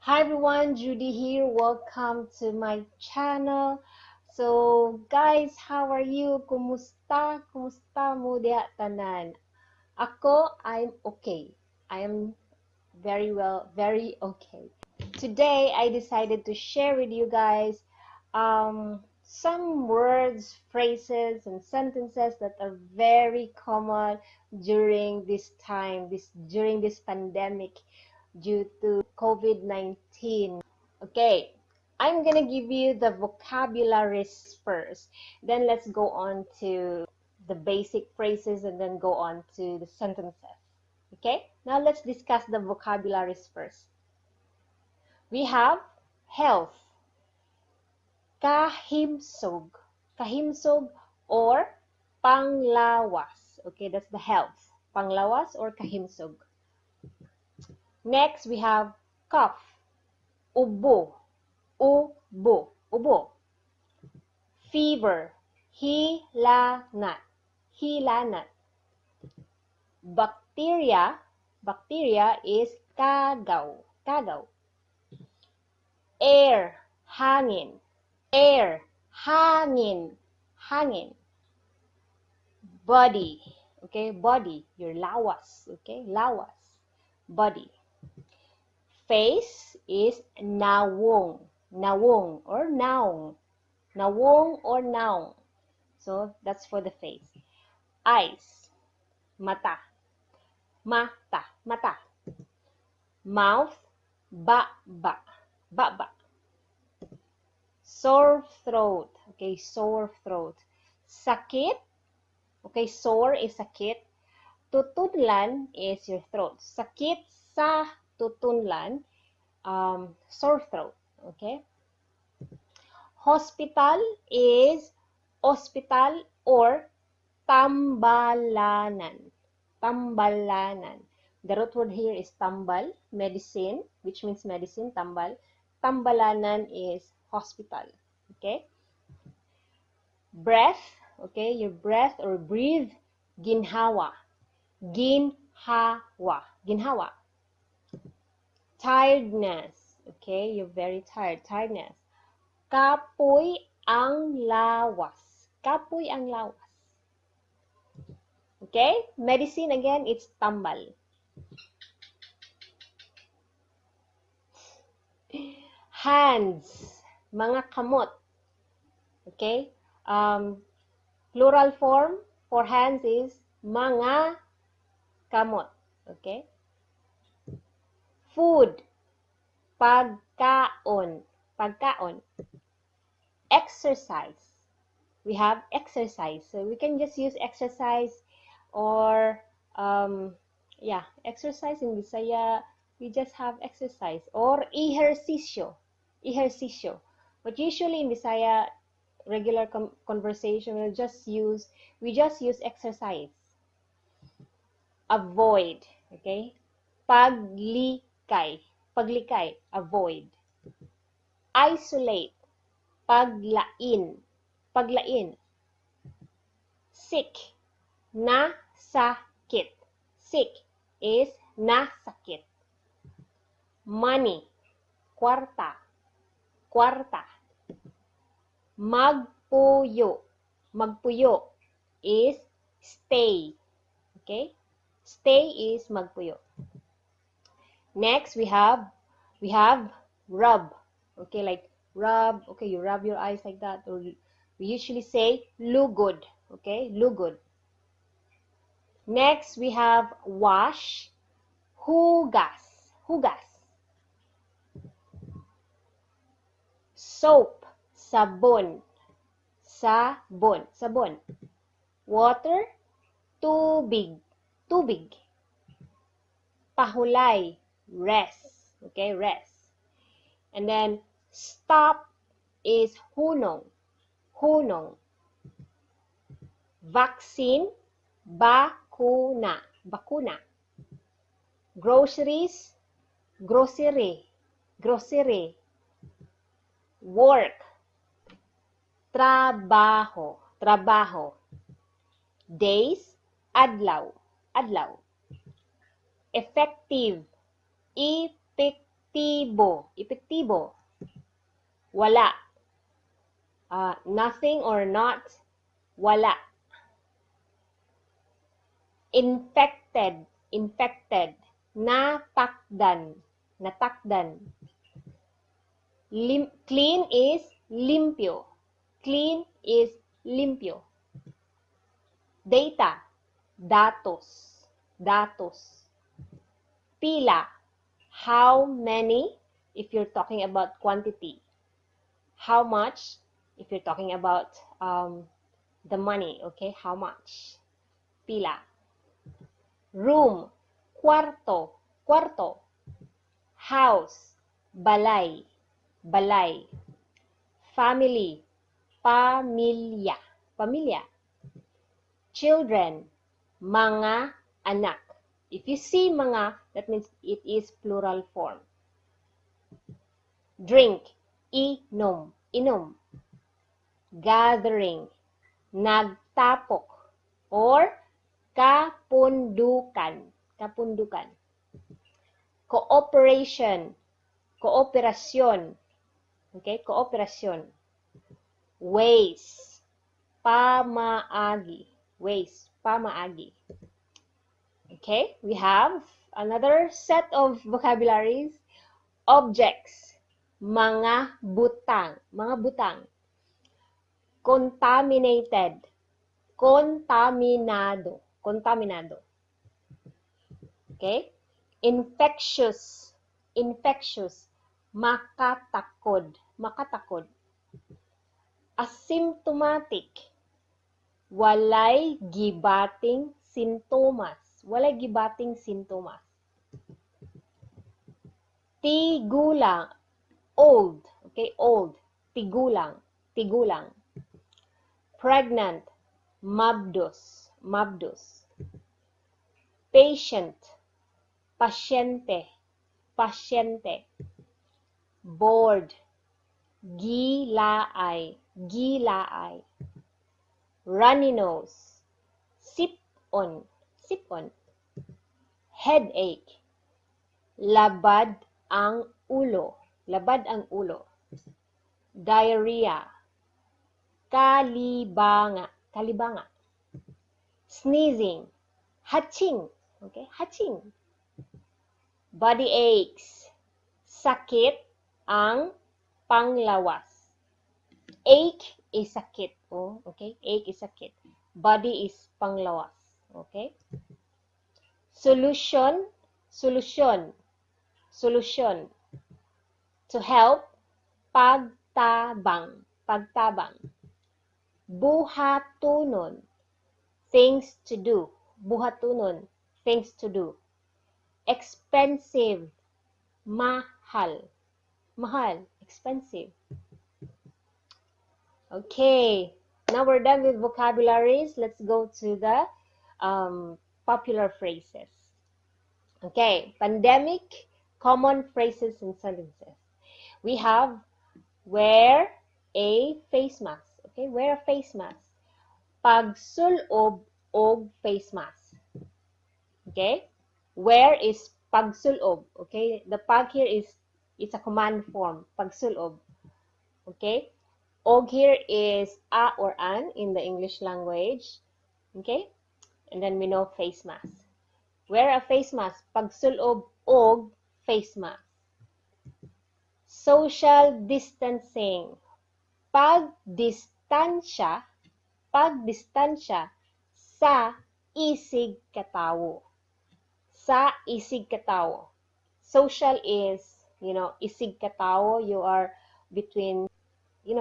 Hi everyone, Judy here. Welcome to my channel. So guys, how are you? Kumusta? Kumusta mo diha tanan? Ako, I'm okay. I am very well, very okay. Today, I decided to share with you guys some words, phrases, and sentences that are very common during this time, this during this pandemic due to COVID-19. Okay, I'm gonna give you the vocabularies first. Then let's go on to the basic phrases and then go on to the sentences. Okay, now let's discuss the vocabularies first. We have health, kahimsog, kahimsog or panglawas. Okay, that's the health, panglawas or kahimsog. Next, we have cough, ubo, ubo, ubo. Fever, hilanat, hilanat. Bacteria, bacteria is kagaw, kagaw. Air, hangin, air, hangin, hangin. Body, okay, body, your lawas, okay, lawas, body. Face is nawong, nawong or naong, nawong or naong. So that's for the face. Eyes, mata, mata, mata. Mouth, ba, ba, ba, ba. Sore throat, okay, sore throat. Sakit, okay, sore is sakit. Tutunlan is your throat. Sakit sa tutunlan, sore throat, okay? Hospital is ospital or tambalanan. Tambalanan. The root word here is tambal, medicine, which means medicine, tambal. Tambalanan is hospital, okay? Breath, okay, your breath or breathe, ginhawa. Ginhawa. Ginhawa. Tiredness, okay, you're very tired, tiredness. Kapoy ang lawas. Kapoy ang lawas. Okay? Medicine again, it's tambal. Hands, mga kamot. Okay? Plural form for hands is mga kamot. Okay? Food, pagkaon, pagkaon. Exercise. We have exercise. So we can just use exercise or yeah, exercise in Bisaya, we just have exercise or ehersisyo, ehersisyo. But usually in Bisaya, regular conversation, we just use exercise. Avoid, okay? Paglikay, paglikay, avoid. Isolate, paglain, paglain. Sick, nasakit. Sick is nasakit. Money, kwarta, kwarta. Magpuyo, magpuyo is stay. Okay? Stay is magpuyo. Next, we have rub. Okay, like rub. Okay, you rub your eyes like that. Or we usually say lugod. Okay, lugod. Next, we have wash, hugas, hugas. Soap, sabon, sabon, sabon. Water, tubig, tubig. Pahulay, rest, okay, rest. And then stop is hunong, hunong. Vaccine, bakuna, bakuna. Groceries, grocery, grocery. Work, trabaho, trabaho. Days, adlaw, adlaw. Effective, epektibo. Epektibo, epektibo. Wala. Nothing or not, wala. Infected, infected. Natakdan, natakdan. Clean is limpyo. Clean is limpyo. Data, datos, datos. Pila, how many if you're talking about quantity. How much if you're talking about the money, okay? How much? Pila. Room, kwarto, kwarto. House, balay, balay. Family, pamilya, pamilya. Children, mga anak. If you see "mga", that means it is plural form. Drink, inom, inom. Gathering, nagtapok, or kapundukan, kapundukan. Cooperation, kooperasyon. Okay, kooperasyon. Ways, pamaagi. Ways, pamaagi. Okay, we have another set of vocabularies. Objects, mga butang, mga butang. Contaminated, kontaminado, kontaminado. Okay? Infectious, infectious, makatakod, makatakod. Asymptomatic, walay gibating sintomas, walay gibating sintomas. Tigulang, old, okay, old, tigulang, tigulang. Pregnant, mabdos, mabdos. Patient, pasyente, pasyente. Bored, gilaay, gilaay. Runny nose, sip-on, sip-on. Headache, labad ang ulo, labad ang ulo. Diarrhea, kalibanga, kalibanga. Sneezing, hatsing, okay, hatsing. Body aches, sakit ang panglawas. Ache is sakit, oh, okay? Ache is sakit. Body is panglawas, okay? Solution, solusyon, solusyon. To help, pagtabang, pagtabang. Buhatunon, things to do. Buhatunon, things to do. Expensive, mahal. Mahal, expensive. Okay, now we're done with vocabularies. Let's go to the popular phrases. Okay, pandemic, common phrases and sentences. We have "wear a face mask". Okay, wear a face mask. Pagsulob og face mask. Okay, wear is pagsulob. Okay, the "pag" here is, it's a command form, pagsulob. Okay, "og" here is "a" or "an" in the English language. Okay, and then we know face mask. Wear a face mask. Pagsulob og face mask. Social distancing. Pagdistansya, pagdistansya sa isig katawo. Sa isig katawo. Social is isig katawo. You are between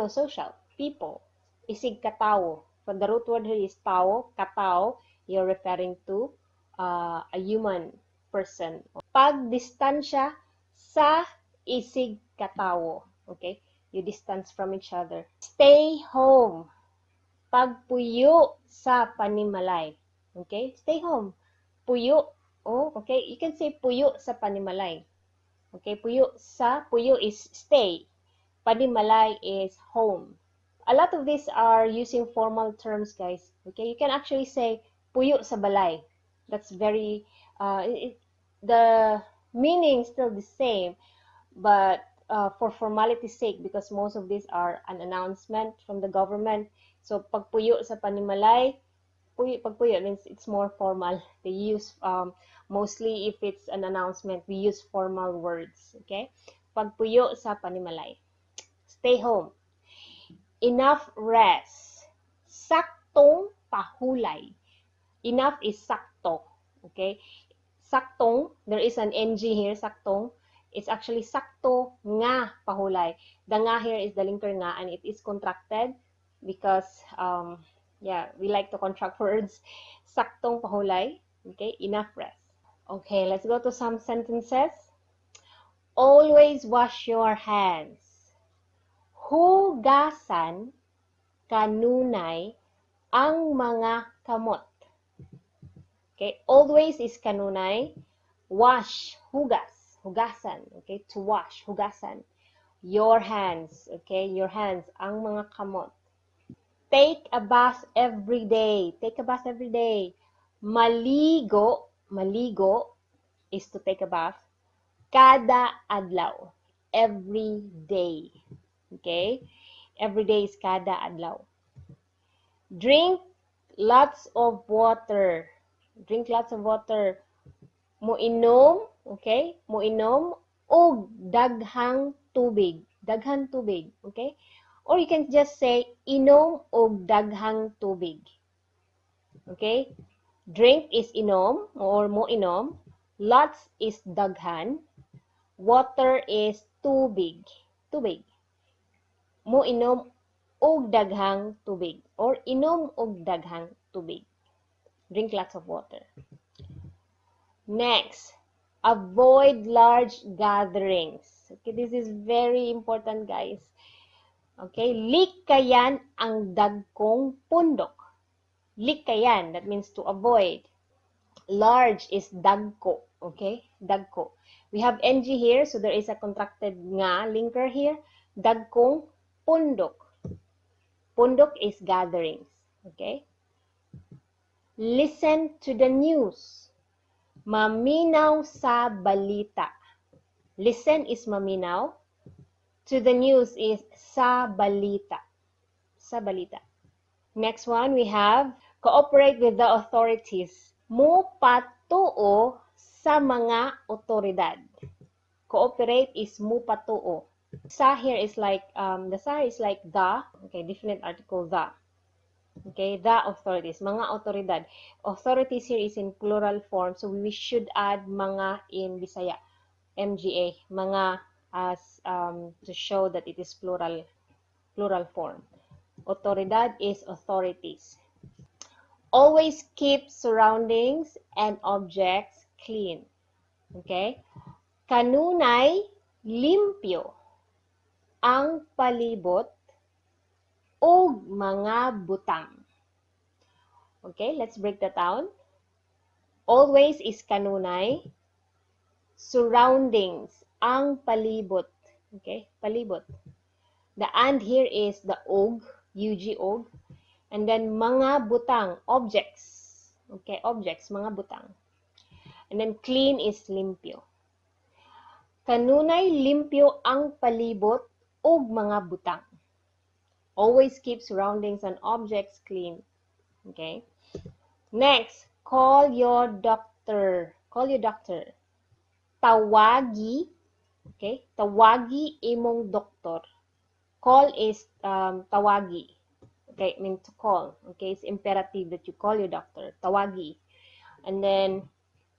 social people. Isig katawo. From the root word here is tao, katao, you're referring to a human person. Pagdistansya sa isig katawo. Okay? You distance from each other. Stay home. Pagpuyo sa panimalay. Okay? Stay home. Puyo. Oh, okay? You can say "puyo sa panimalay". Okay? Puyo sa, "puyo" is stay. "Panimalay" is home. A lot of these are using formal terms, guys. Okay? You can actually say "puyo sa balay". That's very, the meaning is still the same. But for formality's sake, because most of these are an announcement from the government, so pagpuyo sa panimalay, puyo, pagpuyo means it's more formal. They use, mostly if it's an announcement, we use formal words, okay? Pagpuyo sa panimalay. Stay home. Enough rest. Saktong pahulay. Enough is sakto, okay? Saktong, there is an NG here, saktong. It's actually sakto nga pahulay. The nga here is the linker nga and it is contracted because, yeah, we like to contract words. Saktong pahulay. Okay, enough rest. Okay, let's go to some sentences. Always wash your hands. Hugasan kanunay ang mga kamot. Okay, always is kanunay. Wash, hugas, hugasan. Okay, to wash, hugasan. Your hands, okay, your hands, ang mga kamot. Take a bath every day. Take a bath every day. Maligo, maligo is to take a bath. Kada adlaw. Every day. Okay? Every day is kada adlaw. Drink lots of water. Drink lots of water. Muinom, okay? Muinom og daghang tubig. Daghang tubig, okay? Or you can just say inom og daghang tubig. Okay? Drink is inom or mo inom. Lots is daghan. Water is tubig. Tubig. Mo inom og daghang tubig or inom og daghang tubig. Drink lots of water. Next, avoid large gatherings. Okay, this is very important, guys. Okay, likayan ang dagkong pundok. Likayan, that means to avoid. Large is dagko, okay? Dagko. We have NG here, so there is a contracted nga linker here. Dagkong pundok. Pundok is gatherings, okay? Listen to the news. Maminaw sa balita. Listen is maminaw. To the news is sa balita. Sa balita. Next one, we have cooperate with the authorities. Mupatuo sa mga otoridad. Cooperate is mupatuo. Sa here is like, the sa is like the, okay, definite article the. Okay, the authorities, mga otoridad. Authorities here is in plural form, so we should add mga in Bisaya. MGA, mga, as to show that it is plural form. Otoridad is authorities. Always keep surroundings and objects clean. Okay? Kanunay limpyo ang palibot ug mga butang. Okay, let's break that down. Always is kanunay. Surroundings, ang palibot. Okay, palibot. The and here is the og, ug og. And then mga butang, objects. Okay, objects, mga butang. And then clean is limpyo. Kanunay limpyo ang palibot ug mga butang. Always keep surroundings and objects clean. Okay. Next, call your doctor. Call your doctor. Tawagi, okay? Tawagi imong doktor. Call is tawagi. Okay, I mean to call. Okay, it's imperative that you call your doctor. Tawagi. And then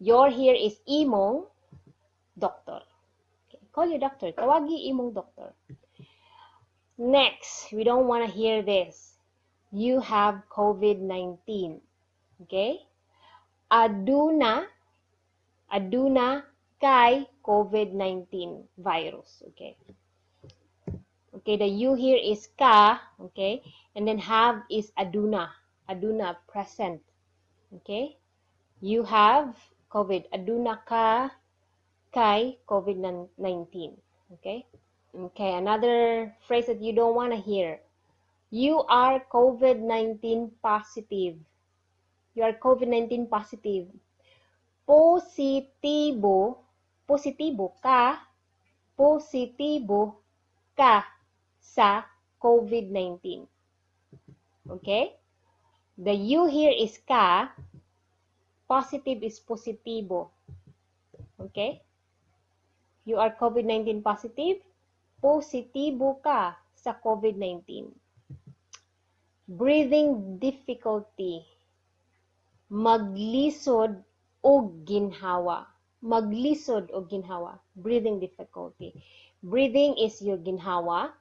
your here is imong doctor. Okay, call your doctor. Tawagi imong doctor. Next, we don't want to hear this. You have COVID-19. Okay? Aduna, aduna kay COVID-19 virus. Okay. Okay, the you here is ka, okay? And then have is aduna. Aduna, present. Okay? You have COVID. Aduna ka kay COVID-19. Okay? Okay, another phrase that you don't want to hear. You are COVID-19 positive. You are COVID-19 positive. Positibo, positibo ka Positibo ka sa COVID-19. Okay? The you here is ka. Positive is positibo. Okay? You are COVID-19 positive. Positibo ka sa COVID-19. Breathing difficulty. Maglisod og ginhawa. Maglisod og ginhawa. Breathing difficulty. Breathing is your ginhawa.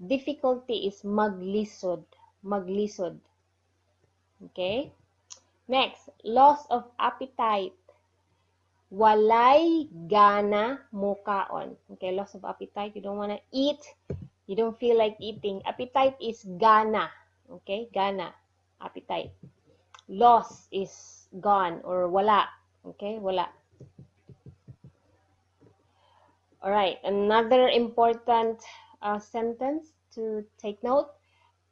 Difficulty is maglisod. Maglisod. Okay? Next, loss of appetite. Walay gana mokaon. Okay, loss of appetite. You don't want to eat. You don't feel like eating. Appetite is gana. Okay, gana. Appetite. Loss is gone or wala. Okay, wala. All right, another important sentence to take note.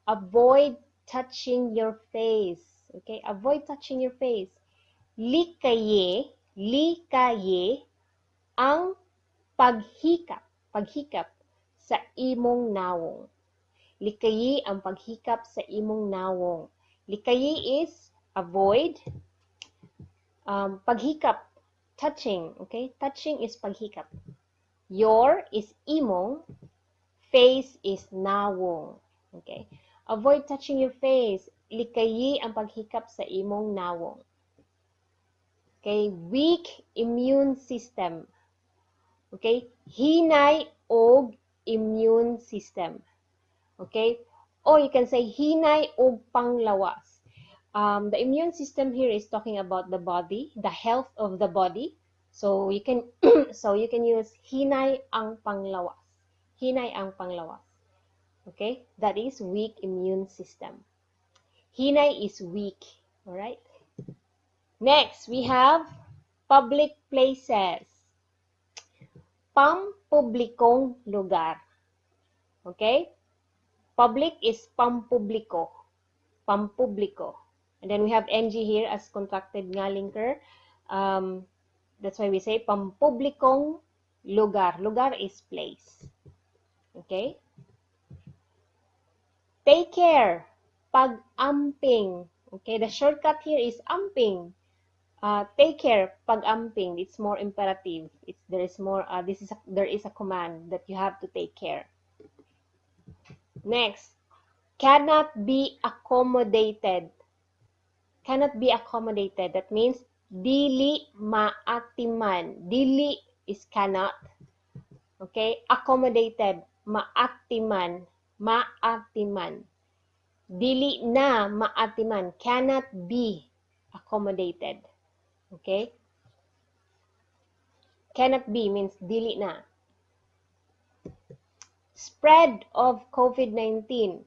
Avoid touching your face. Okay, avoid touching your face. Likayi, likayi ang paghikap, paghikap sa imong nawong. Likayi ang paghikap sa imong nawong. Likayi is avoid. Paghikap, touching, okay? Touching is paghikap. Your is imong, face is nawong. Okay? Avoid touching your face. Likayi ang paghikap sa imong nawong. Okay, weak immune system. Okay, hinay og immune system. Okay, or you can say hinay og panglawas. The immune system here is talking about the body, the health of the body. So you can use hinay ang panglawas. Hinay ang panglawas. Okay? That is weak immune system. Hinay is weak. All right? Next, we have public places. Pampublikong lugar. Okay? Public is pampubliko. Pampubliko. And then we have NG here as contracted nga linker. That's why we say pampublikong lugar. Lugar is place. Okay? Take care. Pag-amping. Okay, the shortcut here is amping. Take care, pag-amping. It's more imperative. It's there is more. This is a, there is a command that you have to take care. Next, cannot be accommodated. Cannot be accommodated. That means dili maatiman. Dili is cannot. Okay, accommodated, maatiman, maatiman. Dili na maatiman, cannot be accommodated. Okay? Cannot be means dili na. Spread of COVID-19.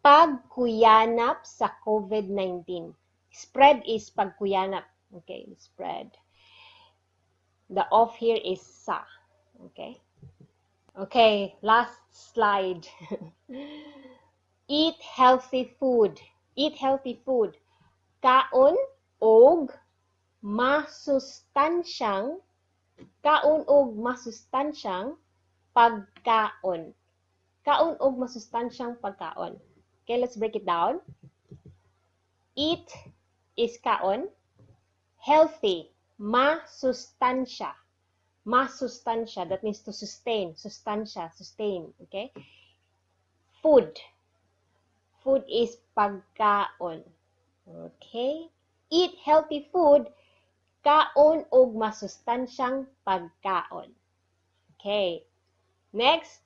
Pagkuyanap sa COVID-19. Spread is pagkuyanap. Okay, spread. The of here is sa. Okay. Okay, last slide. Eat healthy food. Eat healthy food. Kaon og masustansyang pagkaon. Kaon og masustansyang pagkaon. Okay, let's break it down. Eat is kaon. Healthy, masustansya. Masustansya, that means to sustain. Sustansya, sustain. Okay? Food. Food is pagkaon. Okay? Eat healthy food. Kaon og masustansyang pagkaon. Okay. Next,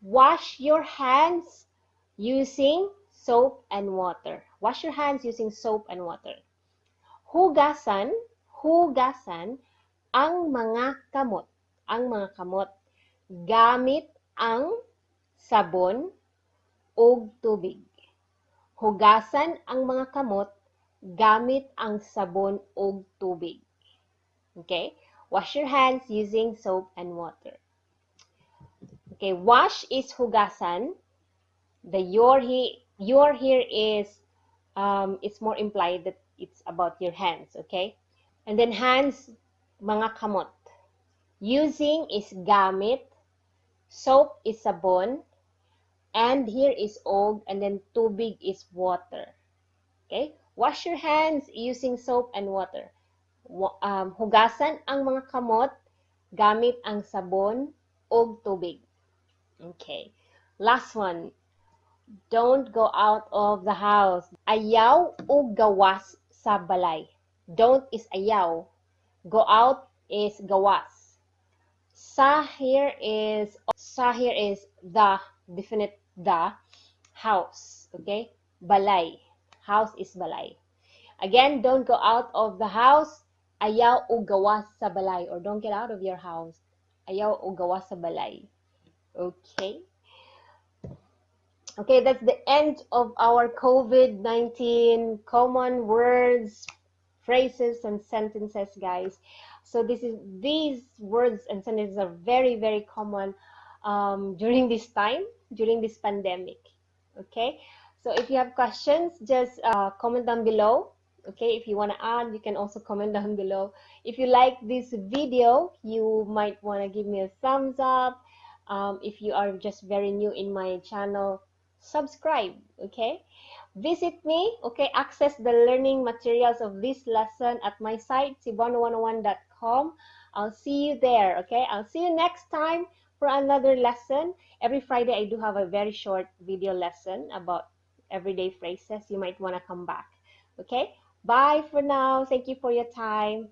wash your hands using soap and water. Wash your hands using soap and water. Hugasan, hugasan ang mga kamot. Ang mga kamot gamit ang sabon ug tubig. Hugasan ang mga kamot gamit ang sabon ug tubig. Okay? Wash your hands using soap and water. Okay, wash is hugasan. The your here is it's more implied that it's about your hands, okay? And then hands, mga kamot. Using is gamit. Soap is sabon. And here is og, and then tubig is water. Okay? Wash your hands using soap and water. Hugasan ang mga kamot gamit ang sabon ug tubig. Okay. Last one. Don't go out of the house. Ayaw og gawas sa balay. Don't is ayaw. Go out is gawas. Sa here is the definite the house. Okay? Balay. House is balay. Again, don't go out of the house. Ayaw og gawas sa balay, or don't get out of your house. Ayaw og gawas sa balay. Okay? Okay, that's the end of our COVID-19 common words, phrases, and sentences, guys. So this is these words and sentences are very, very common during this time, during this pandemic. Okay, so if you have questions, just comment down below. Okay, if you want to add, you can also comment down below. If you like this video, you might want to give me a thumbs up. If you are just very new in my channel, subscribe. Okay, visit me. Okay, access the learning materials of this lesson at my site, cebuano101.com. I'll see you there. Okay, I'll see you next time for another lesson. Every Friday I do have a very short video lesson about everyday phrases. You might want to come back. Okay, bye for now. Thank you for your time.